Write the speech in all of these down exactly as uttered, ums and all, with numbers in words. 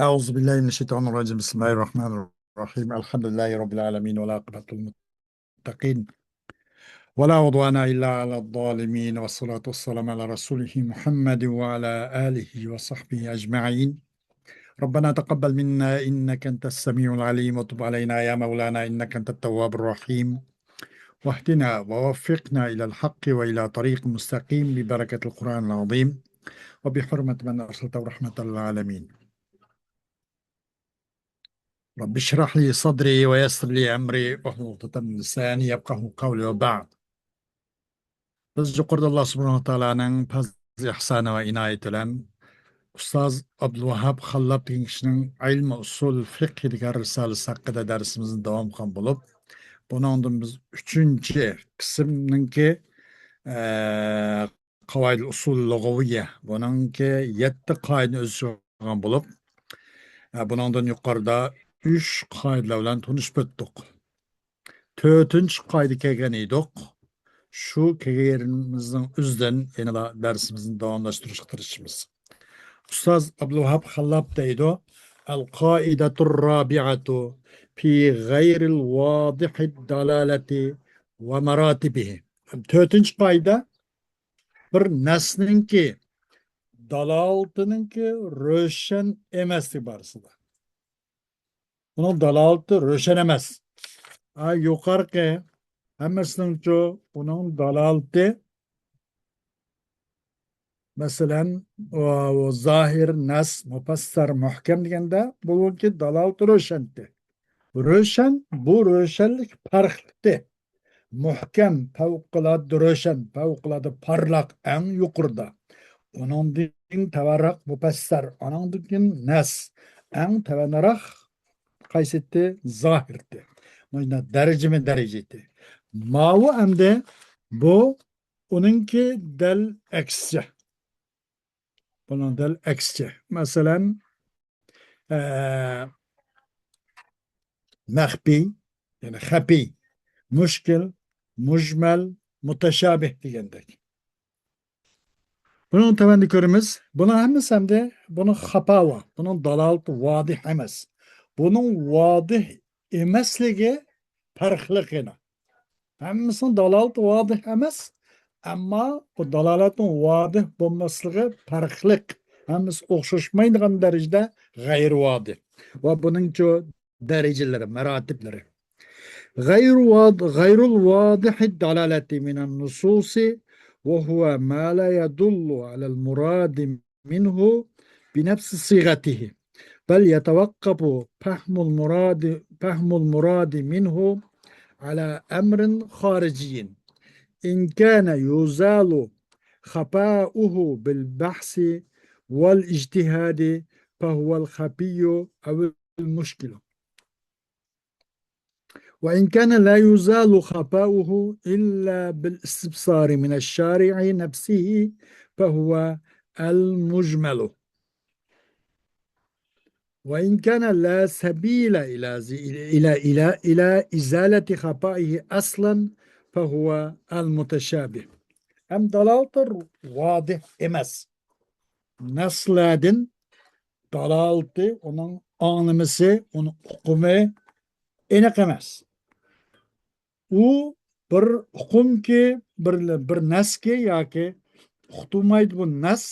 أعوذ بالله من الشيطان الرجيم. بسم الله الرحمن الرحيم. الحمد لله رب العالمين، والعاقبة للمتقين، ولا عدوان إلا على الظالمين، والصلاة والسلام على رسوله محمد وعلى آله وصحبه أجمعين. ربنا تقبل منا إنك أنت السميع العليم، وتب علينا يا مولانا إنك أنت التواب الرحيم، واهدنا ووفقنا إلى الحق وإلى طريق مستقيم ببركة القرآن العظيم وبحرمة من أرسلته رحمة للعالمين. رب اشرح لي صدري ويسر لي أمري واحلل عقدة من لساني يفقهوا قولي وبعد. بىز يۇقىرىدا ئاللا سۇبھانەھۇ ۋە تائالانىڭ پەزلى ئېھسانى ۋە ئىنايىتى بىلەن ئۇستاز ئابدۇلۋاھاب خاللاپ دېگەن كىشىنىڭ ئىلمى ئۇسۇل فىقھى دېگەن رىسالىسى ھەققىدە دەرسىمىزنى داۋام قىلغان بولۇپ، بۇنىڭدىن بىز ئۈچىنچى قىسىمنىڭكى، ئە، قاۋائىدۇل ئۇسۇل لۇغەۋىيە، بۇنىڭكى يەتتە قائىدىنى ئۆز ئىچىگە ئالغان بولۇپ، ئە، بۇنىڭدىن يۇقىرىدا ئۈچ قائىدىلەر بىلەن تونۇشۇپ ئۆتتۇق. تۆتىنچى قائىدىگە كەلگەن ئىدۇق. شۇ كەلگەن يېرىمىزنىڭ ئۆزىدىن يەنىلا دەرسىمىزنى داۋاملاشتۇرۇشقا تىرىشىمىز. ئۇستاز ئابدۇلۋاھاب خاللاپ دەيدۇ، القاعدة الرابعة في غير الواضح الدلالة ومراتبه. تۆتىنچى قائىدە، بىر نەسنىڭكى دالالىتىنىڭكى روشەن ئەمەسلىكى بارىسىدا. ئۇنىڭ دالالىتى روشەن ئەمەس. ھە، يۇقىرىقى ھەممىسىنىڭچۇ ئۇنىڭ دالالىتى، مەسىلەن، ئۇ، ئۇ زاھىر، نەس، مۇپەسسەر، مۇھكەم دېگەندە، بۇنىڭكى دالالىتى روشەنتى. روشەن، بۇ روشەنلىك پەرقلىقتى. مۇھكەم، پەۋقۇلئاددە روشەن، پەۋقۇلئاددە پارلاق، ئەڭ يۇقىرىدا. ئۇنىڭدىن تۆۋەنرەك مۇپەسسەر، ئۇنىڭدىن كېيىن نەس، ئەڭ تۆۋەنرەك قايسىتى؟ زاھىرتى. مانا دەرىجىمۇ دەرىجىتى. ماۋۇ ئەمدى بۇ ئۇنىڭكى دەل ئەكسىچە. بۇنىڭ دەل ئەكسىچە. مەسىلەن، ئە، مەخپىي، يەنى خەپىي، مۇشكىل، مۇجمەل، مۇتەشابىھ دېگەندەك. بۇنىڭ تۆۋەندە كۆرىمىز. بۇنىڭ ھەممىسى ئەمدى بۇنىڭ خاپا بار، بۇنىڭ دالالىتى ۋادىھ ئەمەس. بۇنىڭ ۋادىھ ئەمەسلىكى پەرقلىق يەنە. ھەممىسىنىڭ دالالىتى ۋادىھ ئەمەس، ئەمما بۇ دالالەتنىڭ ۋادىھ بولماسلىقى پەرقلىق. ھەممىسى ئوخشاشمايدىغان دەرىجىدە غەيرىي ۋادىھ. ۋە بۇنىڭچۇ دەرىجىلىرى، مەراتىبلىرى. غير واض-، غير الواضح الدلالة من النصوص، وهو ما لا يدل على المراد منه بنفس صيغته، بل يتوقف فهم المراد، فهم المراد منه على أمر خارجي. إن كان يزال خفاؤه بالبحث والاجتهاد فهو الخفي أو المشكل. وإن كان لا يزال خفاؤه إلا بالاستبصار من الشارع نفسه فهو المجمل. وإن كان لا سبيل إلى زي-، إلى، إلى، إلى إزالة خفائه أصلا فهو المتشابه. ئەم دالالىتى ۋادىھ ئەمەس. نەسلەردىن دالالىتى، ئۇنىڭ ئاڭلىمىسى، ئۇنىڭ ئۇقۇمى ئېنىق ئەمەس. ئۇ بىر ئۇقۇمكى، بىر، بىر نەسكى ياكى ئۇقتۇرمايدۇ بۇ نەس.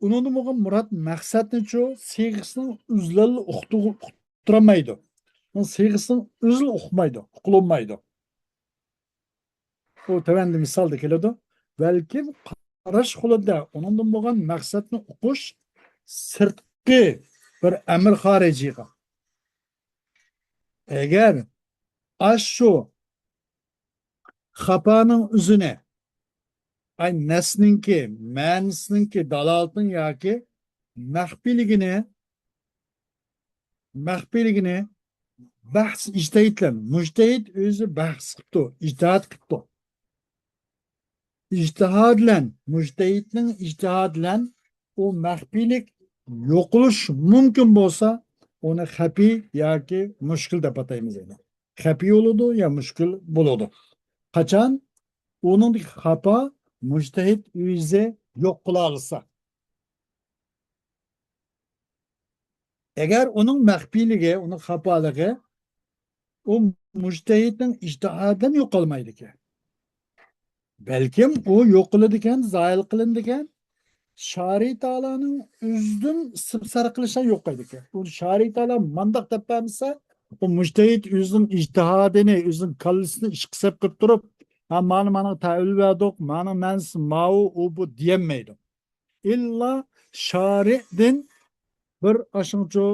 ئۇنىڭدىن بولغان مۇراد مەقسەتنىچۇ سىيغىسىنىڭ ئۆزلىرىلا ئۇقتۇ-، ئۇقتۇرالمايدۇ. ئۇنىڭ سىيغىسىنىڭ ئۆزىلا ئۇقمايدۇ، ئۇقۇلۇنمايدۇ. ئۇ تۆۋەندە مىسالدا كېلىدۇ. بەلكىم قاراش قولىدا ئۇنىڭدىن بولغان مەقسەتنى ئۇقۇش سىرتقى بىر ئەمىر خارىجىغا. ئەگەر ئاشۇ خاپانىڭ ئۆزىنى، ئاي، نەسنىڭكى، مەنىسىنىڭكى دالالىتىنىڭ ياكى مەخپىيلىكىنى، مەخپىيلىكىنى بەھس ئىجتىھاد بىلەن، مۇجتەھىد ئۆزى بەھس قىپتۇ، ئىجتىھاد قىپتۇ. ئىجتىھاد بىلەن، مۇجتەھىدنىڭ ئىجتىھادى بىلەن ئۇ مەخپىيلىك يوقىلىش مۇمكىن بولسا، ئۇنى خەپىي ياكى مۇشكىل دەپ ئاتايمىز يەنە. خەپىي بولىدۇ يا مۇشكىل بولىدۇ. قاچان ئۇنىڭدىكى خاپا مۇجتەھىد ئۆزى يوق قىلالىسا. ئەگەر ئۇنىڭ مەخپىيلىكى، ئۇنىڭ خاپالىقى ئۇ مۇجتەھىدنىڭ ئىجتىھادىدىن يوقالمايدىكەن. بەلكىم ئۇ يوقىلىدىكەن، زايىل قىلىنىدىكەن. شارى تائالانىڭ ئۆزىدىن ئىستىفسار قىلىشى يوقايدىكەن. ئۇ شارى تائالا مانداق دەپ بەرمىسە، ئۇ مۇجتەھىد ئۆزىنىڭ ئىجتىھادىنى، ئۆزىنىڭ كاللىسىنى ئىشقا سەپ قىلىپ تۇرۇپ، ھە، مانا مانا تەۋىل بەردۇق، مانا مەنىسى ماۋۇ، ئۇ بۇ دېيەلمەيدۇ. ئىللا شارىدىن بىر ئاشۇنچۇ،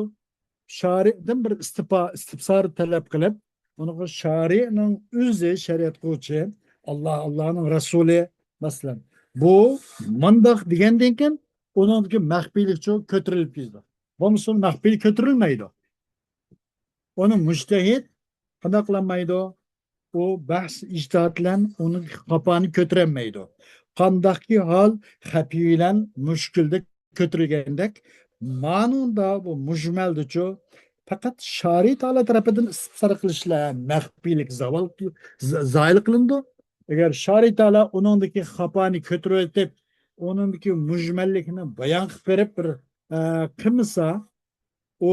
شارىدىن بىر ئىستىپا، ئىستىپسار تەلەپ قىلىپ، ئۇنىڭغا شارىنىڭ ئۆزى شەرىئەت قىلغۇچى، ئاللا، ئاللانىڭ رەسۇلى، مەسىلەن، بۇ مانداق دېگەندىن كېيىن، ئۇنىڭدىكى مەخپىيلىكچۇ كۆتۈرۈلۈپ كېتىدۇ. بولمىسا مەخپىيلىك كۆتۈرۈلمەيدۇ. ئۇنى مۇجتەھىد قانداق قىلالمايدۇ؟ ئۇ بەھس ئىجتىھات بىلەن ئۇنى خاپانى كۆتۈرەلمەيدۇ. قانداقكى ھال خەپىي بىلەن مۈشكۈلدە كۆتۈرۈلگەندەك، مانىڭدا بۇ مۇجمەلدىچۇ پەقەت شارى تائالا تەرىپىدىن ئىستىفسار قىلىشلا مەخپىيلىك زاۋال، ز-، زايىل قىلىنىدۇ. ئەگەر شارى تائالا ئۇنىڭدىكى خاپانى كۆتۈرۈۋېتىپ، ئۇنىڭدىكى مۇجمەللىكنى بايان قىلىپ بېرىپ بىر، ئە، قىلمىسا، ئۇ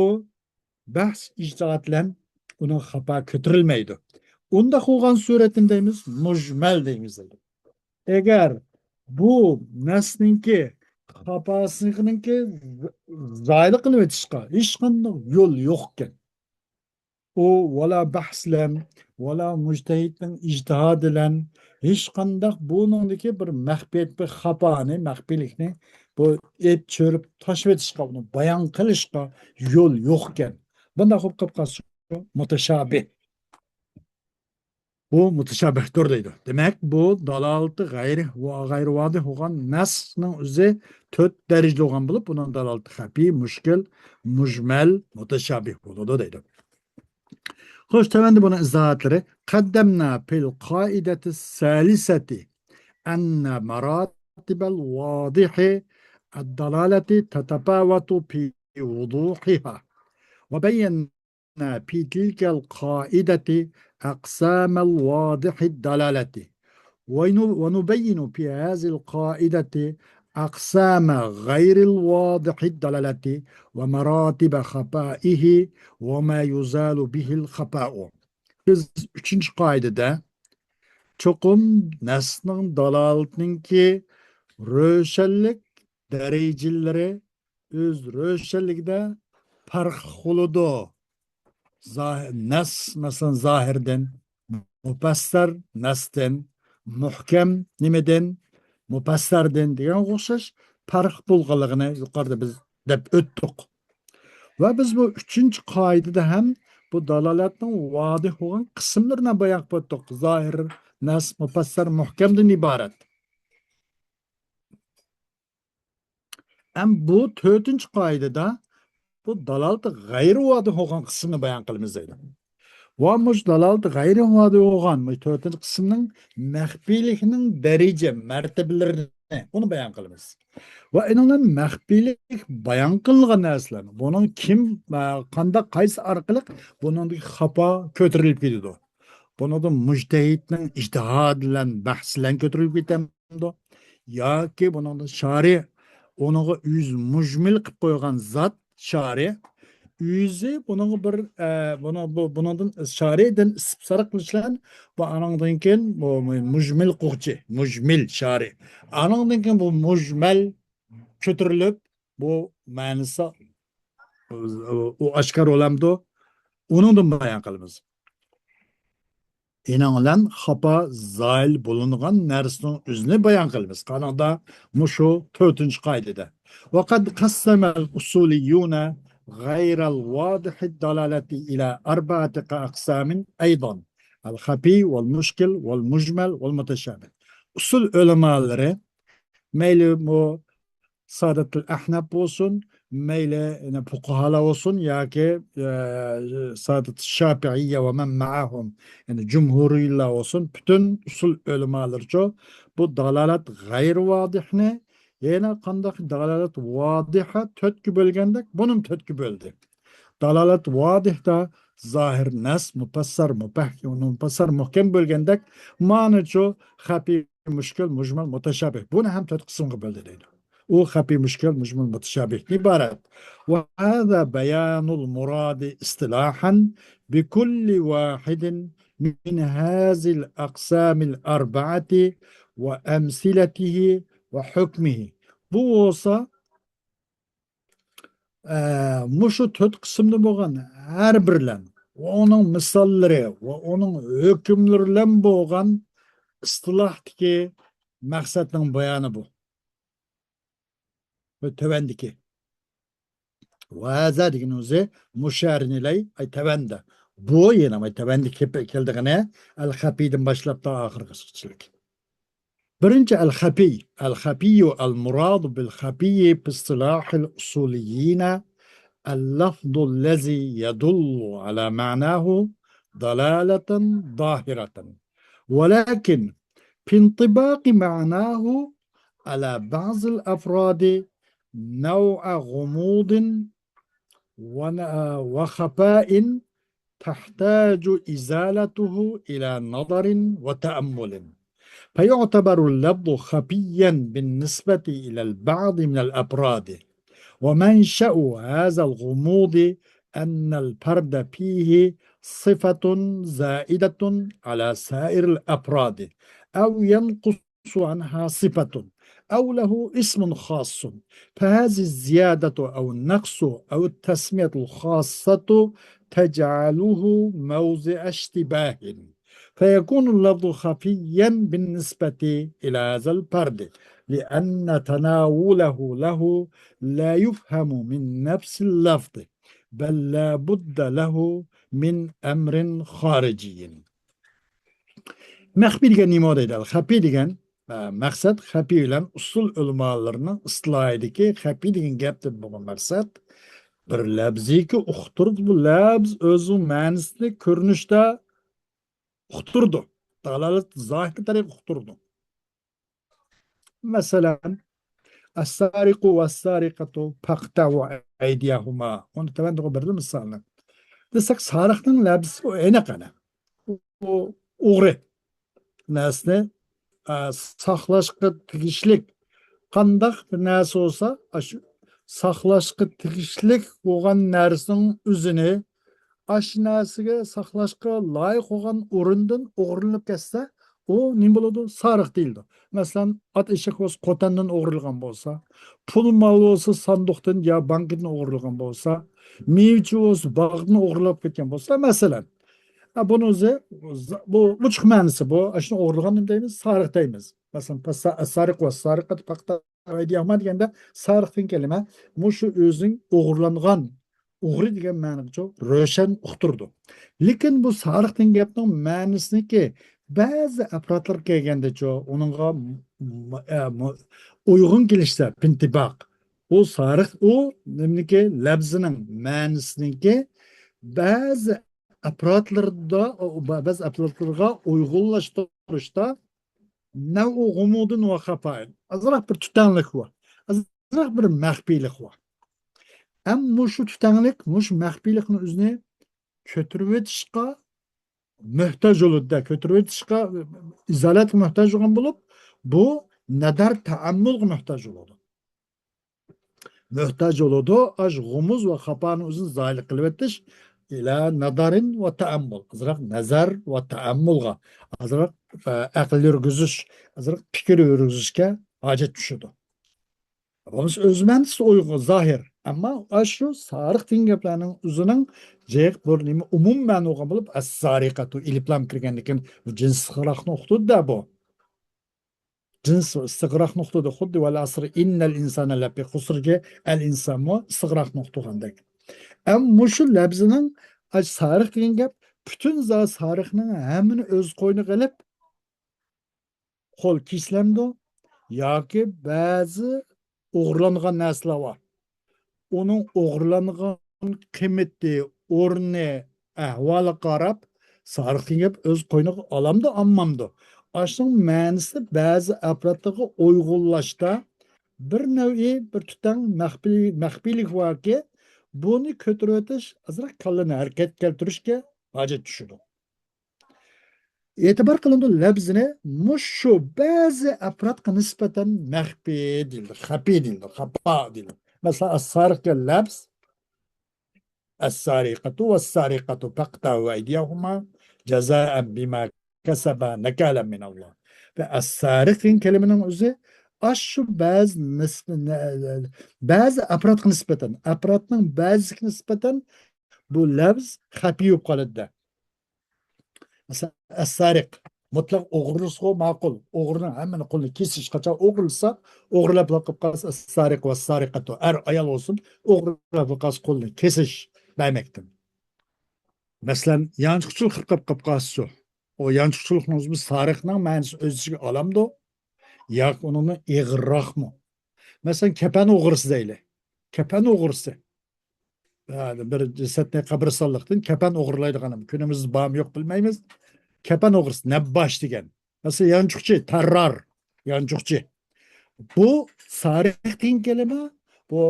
بەھس ئىجتىھات بىلەن ئۇنىڭ خاپا كۆتۈرۈلمەيدۇ. ئۇنداق بولغان سۈرەتنى دەيمىز، مۇجمەل دەيمىز دەيدۇ. ئەگەر بۇ نەسنىڭكى خاپاسىنىڭكى زايىل قىلىۋېتىشقا ھېچقانداق يول يوقكەن. ئۇ ۋالا بەھس بىلەن، ۋالا مۇجتەھىدنىڭ ئىجتىھادى بىلەن ھېچقانداق بۇنىڭدىكى بىر مەخپىيەت، بىر خاپانى، مەخپىيلىكنى بۇ ئېپ چۆرۈپ تاشلىۋېتىشقا، ئۇنى بايان قىلىشقا يول يوقكەن. بۇنداق بولۇپ قالىدىغان مۇتەشابىھ. بۇ مۇتەشابىھتۇر دەيدۇ. دېمەك، بۇ دالالىتى غەيرىي، غەيرىي ۋادىھ بولغان نەسنىڭ ئۆزى تۆت دەرىجىدە بولغان بولۇپ، بۇنىڭ دالالىتى خەپىي، مۈشكىل، مۇجمەل، مۇتەشابىھ بولىدۇ دەيدۇ. خوش، تۆۋەندە بۇنىڭ ئىزاھاتلىرى. قەددەمنا فىل قائىدەتى سالىسەتى ئەننە ماراتىبەل ۋادىھى ئەددالالەتى تەتەپاۋەتۇ فى ۋۇدۇھىھا. ۋە بەييەننا فى تىلكەل قائىدەتى ئەقسامەل ۋادىھىد دالالەتى. ونبين في هذه القاعدة أقسام غير الواضح الدلالة ومراتب خفائه وما يزال به الخفاء. بىز ئۈچىنچى قائىدىدە چوقۇم نەسنىڭ دالالىتىنىڭكى روشەنلىك دەرىجىلىرى ئۆز روشەنلىكىدە پەرق قىلىدۇ. زاھ-، نەس، مەسىلەن، زاھىردىن، مۇپەسسەر نەستىن، مۇھكەم نېمىدىن، مۇپەسسەردىن دېگەنگە ئوخشاش پەرق بولغانلىقىنى يۇقىرىدا بىز دەپ ئۆتتۇق. ۋە بىز بۇ ئۈچىنچى قائىدىدە ھەم بۇ دالالەتنىڭ ۋادىھ بولغان قىسىملىرىنى بايان قىلىپ ئۆتتۇق. زاھىر، نەس، مۇپەسسەر، مۇھكەمدىن ئىبارەت. ئەم بۇ تۆتىنچى قائىدىدە بۇ دالالىتى غەيرىي ۋادىھ بولغان قىسمىنى بايان قىلىمىز دەيدۇ. ۋە مۇشۇ دالالىتى غەيرىي ۋادىھ بولغان مۇشۇ تۆتىنچى قىسىمنىڭ مەخپىيلىكنىڭ دەرىجە مەرتىبىلىرىنى ئۇنى بايان قىلىمىز. ۋە ئېنىڭدىن مەخپىيلىك بايان قىلىنغان نەرسىلەر، بۇنىڭ كىم، ئە، قانداق، قايسى ئارقىلىق بۇنىڭدىكى خاپا كۆتۈرۈلۈپ كېتىدۇ. بۇنىڭدا مۇجتەھىدنىڭ ئىجتىھادى بىلەن، بەھسى بىلەن كۆتۈرۈلۈپ كېتەمدۇ؟ ياكى بۇنىڭدا شارى ئۇنىڭغا ئۆزى مۇجمىل قىلىپ قويغان زات شارى ئۆزى بۇنىڭغا بىر، ئە، بۇنىڭ، بۇ، بۇنىڭدىن شارىدىن ئىستىفسار قىلىش بىلەن بۇ ئانىڭدىن كېيىن بۇ مۇجمىل قىلغۇچى، مۇجمىل شارى. ئانىڭدىن كېيىن بۇ مۇجمەل كۆتۈرۈلۈپ، بۇ مەنىسى، ئۇ ئاشكارا بولامدۇ؟ ئۇنىڭدىن بايان قىلىمىز. ئېنىڭ بىلەن خاپا زايىل بولۇنغان نەرسىنىڭ ئۆزىنى بايان قىلىمىز. قانىڭدا مۇشۇ تۆتىنچى قائىدىدە. وقد قسم الأصوليون غير الواضح الدلالة إلى أربعة أقسام أيضا، الخفي والمشكل والمجمل والمتشابه. ئۇسۇل ئۆلىمالىرى مەيلى بۇ سادەتۇل ئەھناپ بولسۇن، مەيلى، يەنى، پۇقاھالار بولسۇن ياكى، ئە، سادەت شاپىئىيە ۋە مەن مەئەھۇم، يەنى جۇمھۇرىيلار بولسۇن، پۈتۈن ئۇسۇل ئۆلىمالىرىچۇ بۇ دالالەت غەيرىي ۋادىھنى يەنە قانداق دالالەت ۋادىھە تۆتكە بۆلگەندەك، بۇنىمۇ تۆتكە بۆلدى. دالالەت ۋادىھدا زاھىر نەس، مۇپەسسەر، مۇپەھ-، مۇپەسسەر، مۇھكەم بۆلگەندەك، مانىچۇ خەپىي، مۇشكىل، مۇجمەل، مۇتەشابىھ. بۇنى ھەم تۆت قىسىمغا بۆلدى دەيدۇ. ئۇ خەپىي مۇشكىل، مۇجمىل مۇتەشابىھتىن ئىبارەت. وهذا بيان المراد اصطلاحا بكل واحد من هذه الأقسام الأربعة وأمثلته وحكمه. بۇ بولسا ئە، مۇشۇ تۆت قىسىمدا بولغان ھەر بىرلەن ۋە ئۇنىڭ مىساللىرى ۋە ئۇنىڭ ھۆكۈملىرى بىلەن بولغان ئىستىلاھتىكى مەقسەتنىڭ بايانى بۇ. ۋە تۆۋەندىكى. ۋەزە دېگەن ئۆزى مۇشەرىنىلەي، ئاي، تۆۋەندە. بۇ يەنە، ئاي، تۆۋەندە كېلىپ كېلىدىغىنى ئەل خەپىيدىن باشلاپ تا ئاخىرغىچىلىك. بىرىنچى، ئەل خەپىي. ئەل خەپىيۇ، ئەل مۇرادۇ بىل خەپىيى بىستىلاھىل ئۇسۇلىييىنە، ئەل لەفزۇ لەزى يەدۇللۇ ئەلا مەناھۇ دالالەتەن زاھىرەتەن. ولكن في انطباق معناه على بعض الأفراد نوع غموض ون-، وخفاء تحتاج إزالته إلى نظر وتأمل، فيعتبر اللفظ خفيا بالنسبة إلى البعض من الأفراد، ومنشأ هذا الغموض أن الفرد فيه صفة زائدة على سائر الأفراد، أو ينقص عنها صفة، أو له اسم خاص، فهذه الزيادة أو النقص أو التسمية الخاصة تجعله موضع اشتباه، فيكون اللفظ خفيا بالنسبة إلى هذا الفرد، لأن تناوله له لا يفهم من نفس اللفظ، بل لا بد له من أمر خارجي. مەخپىي دېگەن نېمە دەيدۇ؟ خەپىي دېگەن، ئە، مەقسەت خەپىي بىلەن ئۇسسۇل ئۆلىمالىرىنىڭ ئىستىلاھىدىكى خەپىي دېگەن گەپتىن بولغان مەقسەت بىر لەپزىكى ئۇقتۇرىدۇ. بۇ لەپز ئۆزىنىڭ مەنىسىنى كۆرۈنۈشتە ئۇقتۇرىدۇ. دالالەت زاھىر تەرىقە ئۇقتۇرىدۇ. مەسىلەن، السارق والسارقة فاقطعوا أيديهما. ئۇنى تۆۋەندە بەردىم مىسالنى. دېسەك، سارىقنىڭ لەپزى ئۇ ئېنىق ئەنە. ئۇ ئوغرى. نەرسىنى، ئە، ساقلاشقا تېگىشلىك. قانداق بىر نەرسە بولسا، ئاشۇ ساقلاشقا تېگىشلىك بولغان نەرسىنىڭ ئۆزىنى ئاشۇ نەرسىگە ساقلاشقا لايىق بولغان ئورۇندىن ئوغرىلىنىپ كەتسە، ئۇ نېمە بولىدۇ؟ سارىق دېيىلىدۇ. مەسىلەن، ئات ئېشەك بولسا قوتاندىن ئوغرىلىغان بولسا، پۇل مال بولسا ساندۇقتىن يا بانكىدىن ئوغرىلىغان بولسا، مېۋىچى بولسا باغدىن ئوغرىلاپ كەتكەن بولسا، مەسىلەن. ھە، بۇنىڭ ئۆزى، بۇ ئوچۇق مەنىسى بۇ. ئاشۇنى ئوغرىلىغان نېمە دەيمىز؟ سارىق دەيمىز. مەسىلەن، پاسا-، سارىق ۋە سارىقەت پاقتا دېگەندە سارىق دېگەن كەلىمە مۇشۇ ئۆزىنىڭ ئوغرىلانغان، ئوغرى دېگەن مەنىگىچۇ روشەن ئۇقتۇرىدۇ. لېكىن بۇ سارىق دېگەن گەپنىڭ مەنىسىنىڭكى بەزى ئەپرادلارغا كەلگەندىچۇ، ئۇنىڭغا م-، م-، ئە، م-، ئۇيغۇن كېلىشسە، پىنتىباق. ئۇ سارىق، ئۇ نېمىنىڭكى، لەپزىنىڭ مەنىسىنىڭكى بەزى ئەپرادلىرىدا، بەزى ئەپرادلىرىغا ئۇيغۇنلاشتۇرۇشتا نەۋئۇ غۇمۇدىن ۋە خەپائىن. ئازراق بىر تۈتەڭلىك بار. ئازراق بىر مەخپىيلىك بار. ھەم مۇشۇ تۈتەڭلىك، مۇشۇ مەخپىيلىكنى ئۆزىنى كۆتۈرۈۋېتىشقا موھتاج بولىدۇ-دە، كۆتۈرۈۋېتىشقا، ئىزالەتكە موھتاج بولغان بولۇپ، بۇ نەزەر تەئەممۇلغا موھتاج بولىدۇ. موھتاج بولىدۇ. ئاش غۇمۇز ۋە خاپانىڭ ئۆزىنى زايىل قىلىۋېتىش ئىلە نەزەرىن ۋە تەئەممۇل. ئازراق نەزەر ۋە تەئەممۇلغا، ئازراق، ئە، ئەقىل يۈرگۈزۈش، ئازراق پىكىر يۈرگۈزۈشكە ھاجەت چۈشىدۇ. بولمىسا ئۆز مەنىسى ئۇيغۇن، زاھىر. ئەمما ئاشۇ سارىق دېگەن گەپلەرنىڭ ئۆزىنىڭ جىق بىر نېمە ئومۇم مەنە بولغان بولۇپ، ئەس-سارىقەتۇ ئېلىپ لام كىرگەندىكىن جىنس ئىستىغراقنى ئۇقتۇرىدۇ-دە بۇ. جىنس ئىستىغراق نۇقتىدا خۇددى ۋەل ئەسرى ئىننەل ئىنسانە لەپى خۇسرگە ئەل ئىنسانمۇ ئىستىغراق نۇقتىغاندەك. ئەم مۇشۇ لەپزىنىڭ ئاچ سارىق دېگەن گەپ پۈتۈن زا سارىقنىڭ ھەممىنى ئۆز قوينىغا ئېلىپ قول كېسىلەمدۇ ياكى بەزى ئوغرىلانغان نەرسىلەر بار. ئۇنىڭ ئوغرىلانغان قىممىتى، ئورنى، ئەھۋالىغا قاراپ، سارىق دېگەن گەپ ئۆز قوينىغا ئالامدۇ، ئالمامدۇ؟ ئاشۇنىڭ مەنىسى بەزى ئەپرادلارغا ئۇيغۇنلاشتا بىر نەۋئى، بىر تۈتەڭ مەخپىي-، مەخپىيلىك باركى، بۇنى كۆتۈرۈۋېتىش ئازراق كاللىنى ھەرىكەتكە كەلتۈرۈشكە ھاجەت چۈشىدۇ. ئېتىبار قىلىنىدۇ، لەپزىنى مۇشۇ بەزى ئەپرادقا نىسبەتەن مەخپىي دېيىلىدۇ، خەپىي دېيىلىدۇ، خەپا دېيىلىدۇ. مەسىلەن، ئەسسارىق دېگەن لەپز، ئەسسارىقەتۇ ۋەسسارىقەتۇ پەقتەئۇ ئەيدىيەھۇما جازائەن بىما كەسەبا نەكالەن مىنەللاھ. ۋە ئەسسارىق دېگەن كەلىمىنىڭ ئۆزى ئاشۇ بەزى نىسبە-، بەزى ئەپرادقا نىسبەتەن، ئەپرادنىڭ بەزىسىگە نىسبەتەن بۇ لەپز خەپىي بولۇپ قالىدۇ. مەسىلەن، ئەسسارىق مۇتلەق ئوغرىلىسىغۇ ماقۇل. ئوغرىنىڭ ھەممىنى قولىنى كېسىش، قاچان ئوغرىلىسا، ئوغرىلاپ قېلىپ قالسا، ئەسسارىق ۋەسسارىقەتۇ، ئەر ئايال بولسۇن، ئوغرىلاپ قېلىپ قالسا قولىنى كېسىش دېمەكتىن. مەسىلەن، يانچۇقچىلىق قىلىپ قېلىپ قالسا، ئۇ يانچۇقچىلىقنىڭ ئۆزى سارىقنىڭ مەنىسى ئۆز ئىچىگە ئالامدۇ؟ ياكى ئۇنىڭدىن ئېغىرراقمۇ؟ مەسىلەن، كەپەن ئوغرىسى دەيلى. كەپەن ئوغرىسى. ھە، بىر جەسەتنى قەبرىستانلىقتىن كەپەن ئوغرىلايدىغان، كۈنىمىزدە بارمۇ يوق بىلمەيمىز. كەپەن ئوغرىسى، نەبباش دېگەن. مەسىلەن، يانچۇقچى، تەررار، يانچۇقچى. بۇ سارىق دېگەن كەلىمە، بۇ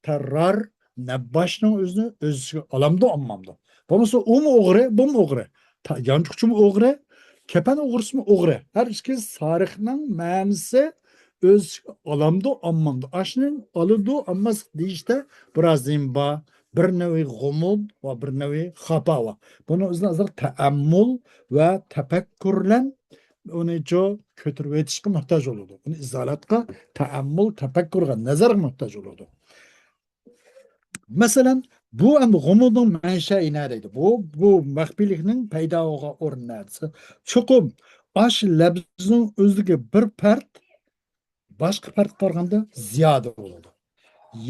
تەررار، نەبباشنىڭ ئۆزىنى ئۆز ئىچىگە ئالامدۇ، ئالمامدۇ؟ بولمىسا ئۇمۇ ئوغرى، بۇمۇ ئوغرى. تا-، يانچۇقچىمۇ ئوغرى، كەپەن ئوغرىسىمۇ ئوغرى. ھەر ئىككىسى سارىقنىڭ مەنىسى ئۆز ئىچىگە ئالامدۇ، ئالمامدۇ؟ ئاشۇنى ئالىدۇ، ئالماسلىق دېيىشتە بىراز نېمە بار؟ بىر نەۋى غۇمۇد ۋە بىر نەۋى خاپا بار. بۇنىڭ ئۆزىنى ئازراق تەئەممۇل ۋە تەپەككۇر بىلەن ئۇنى جو كۆتۈرۈۋېتىشقا موھتاج بولىدۇ. ئۇنى ئىزاھلاتقا تەئەممۇل، تەپەككۇرغا، نەزەرگە موھتاج بولىدۇ. مەسىلەن، بۇ ئەمدى غۇمۇدنىڭ مەنشەئى نەدە دەيدۇ. بۇ، بۇ مەخپىيلىكنىڭ پەيدا بولغان ئورنى نەدە دېسە، چوقۇم ئاشۇ لەپزنىڭ ئۆزىدىكى بىر پەرد باشقا پەردكە قارىغاندا زىيادە بولىدۇ.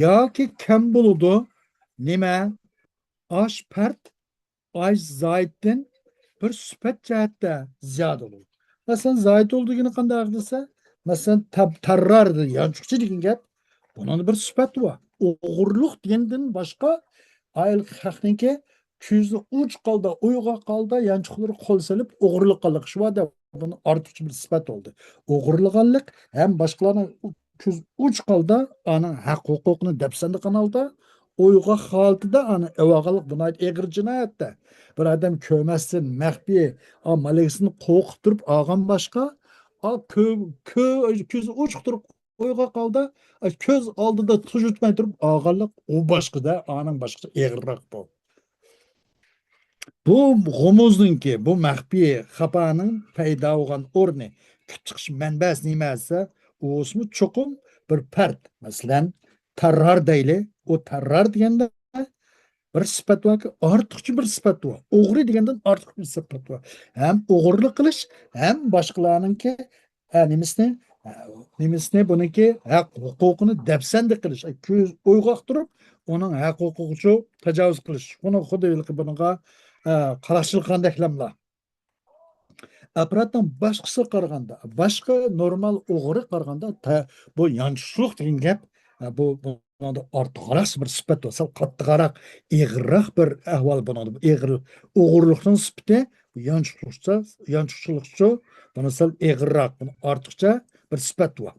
ياكى كەم بولىدۇ. نېمە؟ ئاشۇ پەرد ئاش زايىتتىن بىر سۈپەت جەھەتتە زىيادە بولىدۇ. مەسىلەن، زايىت بولىدۇ دېگىنى قانداق دېسە، مەسىلەن، تەب-، تەررار، يانچۇقچى دېگەن گەپ، بۇنىڭدا بىر سۈپەت بار. ئوغرىلىق دېگەندىن باشقا، ئايال خەقنىڭكى كۆزى ئوچۇق ھالدا، ئويغاق ھالدا يانچۇقلىرىغا قول سېلىپ ئوغرىلىغانلىق شۇ دەپ، بۇنى ئارتۇقچە بىر سۈپەت بولدى. ئوغرىلىغانلىق ھەم باشقىلارنىڭ كۆز ئوچۇق ھالدا ئانىڭ ھەق ھوقۇقىنى دەپسەندە قىلغان ھالدا، ئويغاق ھالىتىدە ئانى ئېۋالغانلىق بۇ ناھايىتى ئېغىر جىنايەتتە. بىر ئادەم كۆرمەستىن مەخپىي، ئا، مەلىكىسىنى قورقۇتۇپ تۇرۇپ ئالغان باشقا، ئا، كۆ-، كۆ-، كۆزى ئوچۇق تۇرۇپ ئويغاق ھالدا، ئا، كۆز ئالدىدا تۇيۇلماي تۇرۇپ ئالغانلىق ئۇ باشقىدە، ئانىڭ باشقىچە ئېغىرراق بۇ. بۇ غۇمۇزنىڭكى، بۇ مەخپىي خاپانىڭ پەيدا بولغان ئورنى، كۈچ چىقىش مەنبەسى نېمە دېسە، ئۇسمۇ چوقۇم بىر پەرد. مەسىلەن، تەررار دەيلى. ئۇ تەررار دېگەندە بىر سۈپەت باركى، ئارتۇقچە بىر سۈپەت بار. ئوغرى دېگەندىن ئارتۇق بىر سۈپەت بار. ھەم ئوغرىلىق قىلىش، ھەم باشقىلارنىڭكى ھە، نېمىسىنى، ھە، نېمىسىنى، بۇنىڭكى ھەق ھوقۇقىنى دەپسەندە قىلىش، كۆز ئويغاق تۇرۇپ، ئۇنىڭ ھەق ھوقۇقىغا تاجاۋۇز قىلىش. بۇنى خۇددى ھېلىقى بۇنىڭغا، ھە، قاراقچىلىق قىلغاندەكلەملا. ئەپرادنىڭ باشقىسىغا قارىغاندا، باشقا نورمال ئوغرىغا قارىغاندا، تە-، بۇ يانچۇقچىلىق دېگەن گەپ، ھە، بۇ، بۇ بۇنىڭدا ئارتۇقراق بىر سۈپەت بولسا، قاتتىقراق، ئېغىرراق بىر ئەھۋال بۇنىڭدا. ئېغىر ئوغرىلىقنىڭ سۈپىتى يانچۇقچىلىقچە، يانچۇقچىلىقچە بۇنى سەل ئېغىرراق، بۇنى ئارتۇقچە بىر سۈپەت بار.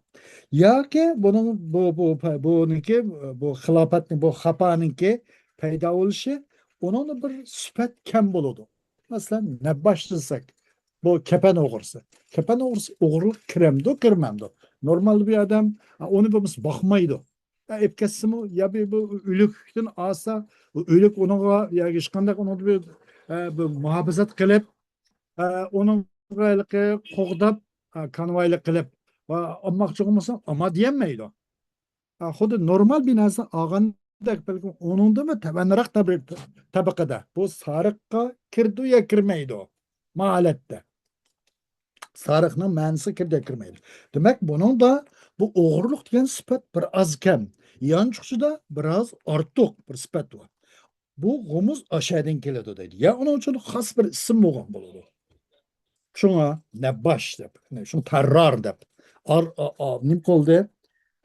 ياكى بۇنىڭ، بۇ، بۇ، بۇنىڭكى، بۇ خىلاپەتنىڭ، بۇ خاپانىڭكى پەيدا بولۇشى، ئۇنىڭدا بىر سۈپەت كەم بولىدۇ. مەسىلەن، نەبباش دېسەك، بۇ كەپەن ئوغرىسى. كەپەن ئوغرىسى ئوغرىلىققا كىرەمدۇ، كىرمەمدۇ؟ نورمالدا بىر ئادەم، ئۇنى بولمىسا باقمايدۇ. ئە، ئېلىپ كەتسىمۇ، يا بىر، بىر ئۆلۈكتىن ئالسا، ئۆلۈك ئۇنىڭغا، يا ھېچقانداق ئۇنىڭدا بىر، ئە، بىر مۇھاپىزەت قىلىپ، ئە، ئۇنىڭغا ھېلىقى قوغداپ، ئە، كانۋايلىق قىلىپ، ئە، ئالماقچى بولمىسا، ئالما دېيەلمەيدۇ. ئە، خۇددى نورمال بىر نەرسە ئالغاندەك، بەلكىم ئۇنىڭدىنمۇ تۆۋەنرەك تەبە-، تەبىقىدە. بۇ سارىققا كىرىدۇ يا كىرمەيدۇ؟ ما ھالەتتە. سارىقنىڭ مەنىسىگە كىرىدۇ يا كىرمەيدۇ؟ دېمەك، بۇنىڭدا بۇ ئوغرىلىق دېگەن سۈپەت بىر ئاز كەم، يانچۇقچىدا بىر ئاز ئارتۇق بىر سۈپەت بار. بۇ غۇمۇز ئاشەدىن كېلىدۇ دەيدۇ. يا ئۇنىڭ ئۈچۈن خاس بىر ئىسىم بولغان بولىدۇ. شۇڭا نەبباش دەپ، شۇڭا تەررار دەپ. ئار-، ئا-، ئا-، نېمە قىلدى؟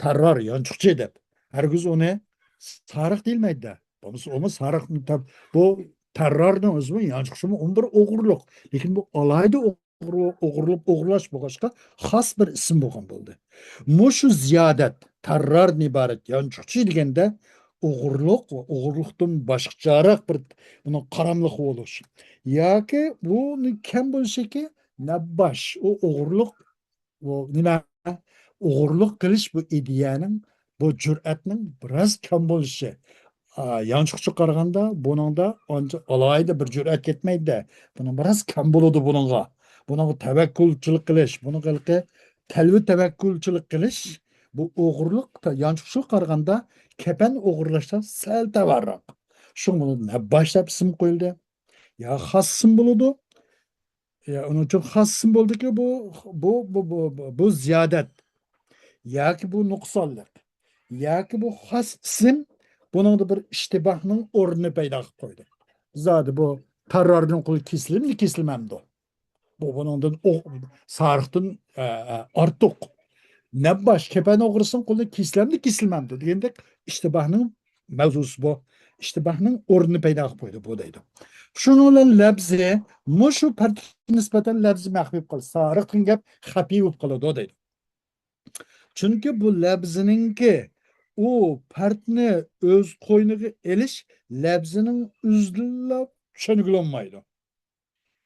تەررار، يانچۇقچى دەپ. ھەرگىز ئۇنى سارىق دېيىلمەيدۇ-دە. بولمىسا ئۇمۇ سارىق، بۇ تەررارنىڭ ئۆزىمۇ، يانچۇقچىمۇ، ئۇمۇ بىر ئوغرىلىق. لېكىن بۇ ئالاھىدە ئوغرۇ-، ئوغرىلىق، ئوغرىلاش بولغاچقا، خاس بىر ئىسىم بولغان بولدى. مۇشۇ زىيادەت، تەرراردىن ئىبارەت يانچۇقچى دېگەندە، ئوغرىلىق ۋە ئوغرىلىقتىن باشقىچەرەك بىر، بۇنىڭ قاراملىق بولۇش. ياكى بۇنىڭ كەم بولۇشىكى، نەبباش، ئۇ ئوغرىلىق، ئۇ نېمە؟ ئوغرىلىق قىلىش بۇ ئىدىيەنىڭ، بۇ جۈرئەتنىڭ بىراز كەم بولۇشى. ئا، يانچۇقچىغا قارىغاندا بۇنىڭدا ئانچە ئالاھىدە بىر جۈرئەت كەتمەيدۇ. بۇنىڭ بىراز كەم بولىدۇ بۇنىڭغا. بۇنىڭغا تەۋەككۈلچىلىك قىلىش، بۇنىڭغا ھېلىقى تەلۋە تەۋەككۈلچىلىك قىلىش، بۇ ئوغرىلىق، يانچۇقچىغا قارىغاندا كەپەن ئوغرىلاشتا سەل تەۋەررۇق. شۇڭا بۇنى نەبباش دەپ ئىسىم قويۇلدى. يا خاس ئىسىم بولىدۇ، يا ئۇنىڭ ئۈچۈن خاس ئىسىم بولدىكى بۇ، بۇ، بۇ، بۇ، بۇ، بۇ زىيادەت ياكى بۇ نۇقسانلىق ياكى بۇ خاس ئىسىم بۇنىڭدا بىر ئىشتىباھنىڭ ئورنىنى پەيدا قىلىپ قويدى. زادى بۇ تەررارنىڭ قولى كېسىلىمدۇ، كېسىلمەمدۇ؟ بۇ بۇنىڭدىن ئو-، سارىقتىن، ئە، ئە، ئارتۇق. نەبباش، كەپەن ئوغرىسىنىڭ قولى كېسىلەمدۇ، كېسىلمەمدۇ دېگەندەك ئىشتىباھنىڭ مەۋزۇسى بۇ. ئىشتىباھنىڭ ئورنىنى پەيدا قىلىپ قويدى بۇ دەيدۇ. شۇنىڭ بىلەن لەپزى، مۇشۇ پەردىگە نىسبەتەن لەپزى مەخپىي بولۇپ قالىدۇ. سارىق دېگەن گەپ خەپىي بولۇپ قالىدۇ دەيدۇ. چۈنكى بۇ لەپزىنىڭكى ئۇ پەردنى ئۆز قوينىغا ئېلىش لەپزىنىڭ ئۆزىدىنلا چۈشەنگىلى بولمايدۇ.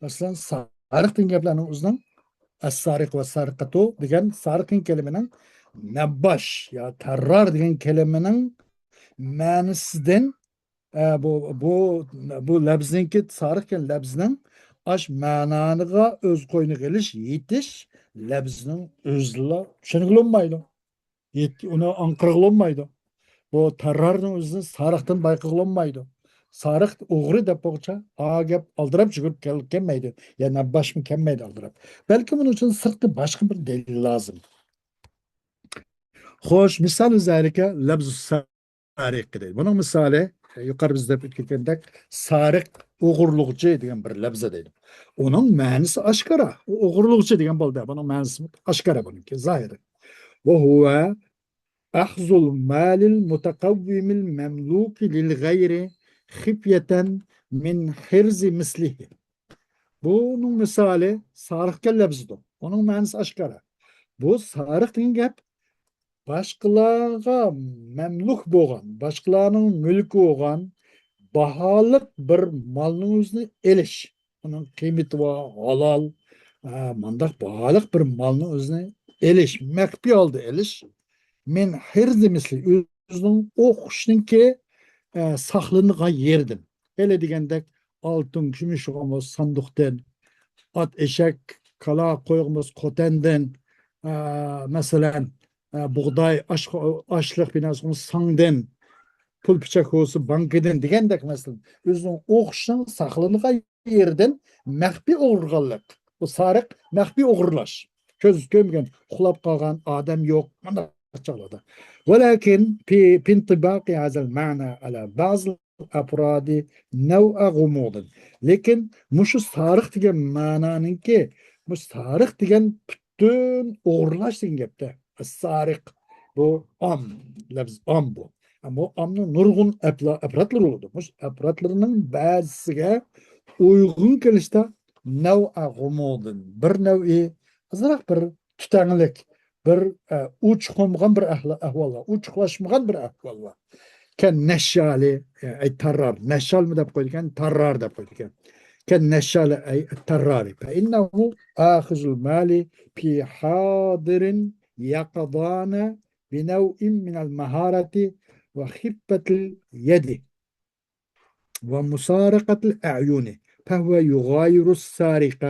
مەسىلەن، سارىق دېگەن گەپلەرنىڭ ئۆزىنىڭ ئەسسارىق ۋە سارىقەتۇ دېگەن سارىق دېگەن كەلىمىنىڭ نەبباش يا تەررار دېگەن كەلىمىنىڭ مەنىسىدىن، ئە، بۇ، بۇ، بۇ لەپزنىڭكى سارىق دېگەن لەپزنىڭ ئاش مەنانىغا ئۆز قوينىغا ئېلىش، يېتىش لەپزنىڭ ئۆزىلا چۈشەنگىلى بولمايدۇ. يەتكى-، ئۇنى ئاڭقىرغىلى بولمايدۇ. بۇ تەررارنىڭ ئۆزىنى سارىقتىن بايقىغىلى بولمايدۇ. سارىق ئوغرى دەپ بولغۇچە، ئا گەپ ئالدىراپ يۈگۈرۈپ كەل-، كەلمەيدۇ. يا نەبباشمۇ كەلمەيدۇ ئالدىراپ. بەلكى بۇنىڭ ئۈچۈن سىرتقى باشقا بىر دەلىل لازىم. خوش، مىسالى زالىكە لەفزۇ سارىق دەيدۇ. بۇنىڭ مىسالى، يۇقىرى بىز دەپ ئۆتكەندەك، سارىق، ئوغرىلىغۇچى دېگەن بىر لەفزە دەيدۇ. ئۇنىڭ مەنىسى ئاشكارا. ئۇ ئوغرىلىغۇچى دېگەن بولدى. بۇنىڭ مەنىسى ئاشكارا بۇنىڭكى، زاھىرى. وهو أخذ المال المتقوم المملوك للغير خفية من حرز مثله. بۇنىڭ مىسالى سارىق دېگەن لەپزىدۇر. ئۇنىڭ مەنىسى ئاشكارا. بۇ سارىق دېگەن گەپ باشقىلارغا مەملۇك بولغان، باشقىلارنىڭ مۈلكى بولغان باھالىق بىر مالنىڭ ئۆزىنى ئېلىش. ئۇنىڭ قىممىتى بار، ھالال، ئە، مانداق باھالىق بىر مالنىڭ ئۆزىنى ئېلىش، مەخپىي ھالدا ئېلىش. من حرز مثله، ئۆزىنىڭ ئوخشىشىنىڭكى، ئە، ساقلىنىدىغان يېرىدىن. ھېلى دېگەندەك ئالتۇن، كۈمۈش بولغان بولسا ساندۇقتىن، ئات، ئېشەك، كالا، قوي بولغان بولسا قوتەندىن، ئە، مەسىلەن، ئە، بۇغداي، ئاش-، ئاشلىق بىناسى بولغان بولسا ساڭدىن، پۇل پىچاق بولسا بانكىدىن دېگەندەك، مەسىلەن، ئۆزىنىڭ ئوخشىشىنىڭ ساقلىنىدىغان يېرىدىن مەخپىي ئوغرىغانلىق. بۇ سارىق، مەخپىي ئوغرىلاش. كۆز كۆرمىگەن، ئۇخلاپ قالغان، ئادەم يوق، مانداق چاغلاردا. ولكن في، في انطباق هذا المعنى على بعض الأفراد نوع غموض. لېكىن مۇشۇ سارىق دېگەن مەنانىڭكى، مۇشۇ سارىق دېگەن پۈتۈن ئوغرىلاش دېگەن گەپتە. سارىق، بۇ ئام، لەپز ئام بۇ. ئەمما ئامنىڭ نۇرغۇن ئەپلا-، ئەپرادلىرى بولىدۇ. مۇشۇ ئەپرادلىرىنىڭ بەزىسىگە ئۇيغۇن كېلىشتە نەۋئە غۇمۇدىن، بىر نەۋئى ئازراق بىر تۈتەڭلىك، بىر، ئە، ئوچۇق بولمىغان بىر ئەھلا-، ئەھۋال بار، ئوچۇقلاشمىغان بىر ئەھۋال بار. كەن نەششالى، ئە، ئەي تەررار، نەششالمۇ دەپ قويىدىكەن، تەررار دەپ قويىدىكەن. كەن نەششالى ئەي تەررارى. فإنه آخذ المال في حاضر يقظان بنوع من المهارة وخفة اليد ومسارقة الأعين، فهو يغاير السارق